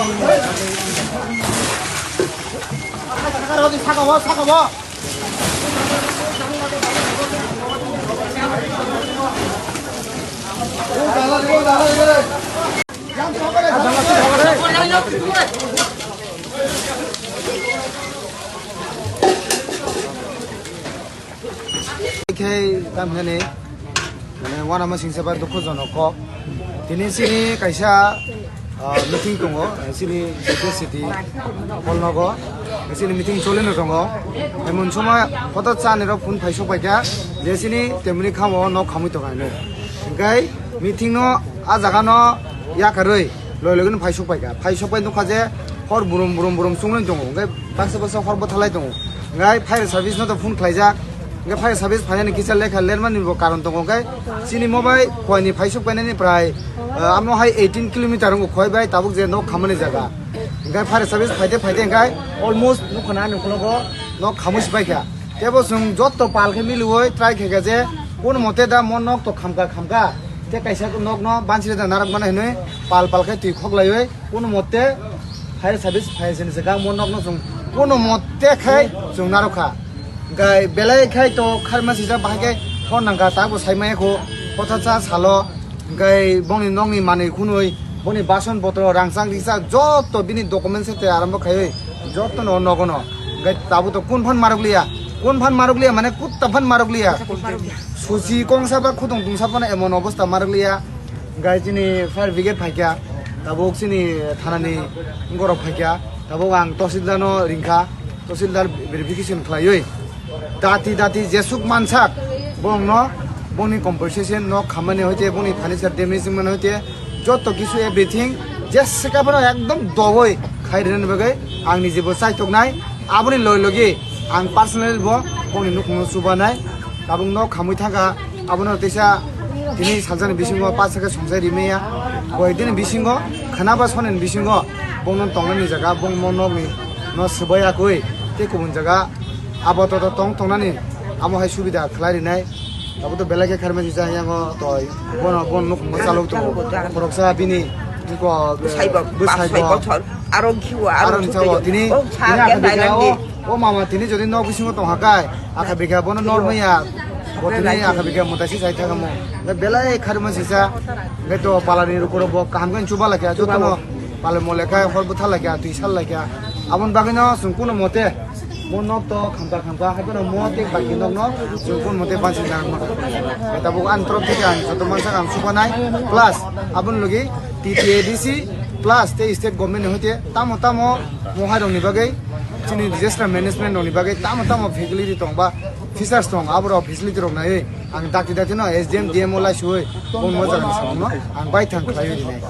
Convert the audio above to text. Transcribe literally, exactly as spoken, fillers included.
Khe tamhani, mane, uanama singsa bai dukhujonok kok. Tini chini kaisa, ah, meeting tongo, chini city hall nogo, chini meeting cholino tongo. Emon somoi hoto chanirok phone phaisok paikha, je chini temni khamo nok khamwi tongo hinwi. Hingkhai meeting no a jaga no yakarwi loi logino phaisok paikha. Phaisok pai nukha je hor burum burum burum chungwi tongo. Hingkhai baksa baksa hor bwthalai tongo. Hingkhai fire service no to phone khlaijak. Hingkhai fire service phainani kisa lekha lermani bo karon tongo. Hingkhai chini mo bai Khowai ni phaisok painani prai, ah, amo hai eighteen kilometer wngkha Khowai bai tabuk je nok khamani jaga. Hingkhai fire service phaite phaite hingkhai almost nukha na ani ukologo nok khamwi si paikha. Tebo chwng jotto pal khe miliwi try khaikha je kono mote da mo nok to khamkha khamkha. Te kaisa nok no banchire da narwk mano hinwi pal pal khe twi khoklaiwi kono mote fire service phai sini se gang mo nok no chwng kono mote khai chwng narwkha. Gai belai khai to kharma sijak bahai khe phone nangkha ta bo sai maya kho kotha cha salo. Gai bongni nokni manwi khunwi boni bason botro rangchak rijak jotto bini document se te arambo khaiwi jotto no nogo no. Gai tabuk to kun phan marok liya, kun phan marok liya mane kutta phan marok liya. Susi kongsa ba khudung tungsa phano emon obostha marok liya. Gai chini fire brigade phaikha, tabuk chini thanani borok phaikha, tabuk ang tahsildar no ringkha, tahsildar verification khlaiwi dati dati jesuk mansak bongno bongni compensation no khamani hoite bongni furniture damage mani hoite jotto kisu everything jesika phano ekdom doboi khai rwnani bagwi ang nijebo chaitoknai. Aboni loi logi ang personal bo bongni nukhungno chubanai, tabuk nok khamwi thangkha. Abono teisa tini salsani bisingo pacha khe songchai rimaya. Koyekdini bisingo khana ba sonini bisingo bongno tongnani jaga bongmo nokni no swbai yakwi tei kubun jaga abo toto tong tongnani amo hai subida khlai rinai. Abo to belai khe kharmani jang yango toi bono bon nukhungo chalok tongo. Khoroksa bini bwsaibo bwsai bwsai bosor aro khiwo aro aro ni chuto chao yo. Tini O sa tini khe akha bikha nailangdi. O, o mama tini jodi nok bisingo tongha kai akha bikha bono nor maya. Bo tini akha bikha mutai si sai thangamo. Belai kharma sisa. Ngai to palani rukuro bo kaham khe chuba lakha jotono. Palai mo lekha hor bwtha lakha twi sal lakha. Abon bagwi no chwng kuno mote. Mo nok to khamkha khamkha hai bono mo te baki nok no chwng kun mote bansi nang ma. Tabuk an torop theke ang joto mansa ang subanai plus abon logi T T A D C plus te state government ni hoite tamo tamo mo hai rok ni bagwi chini disaster management rok ni bagwi tamo tamo facility tong ba features tong abo rok facility rok nai ang dakti dakti no S D M D M o lai suwi bong mo jaga ni samung no ang bai thang khlai ri nai.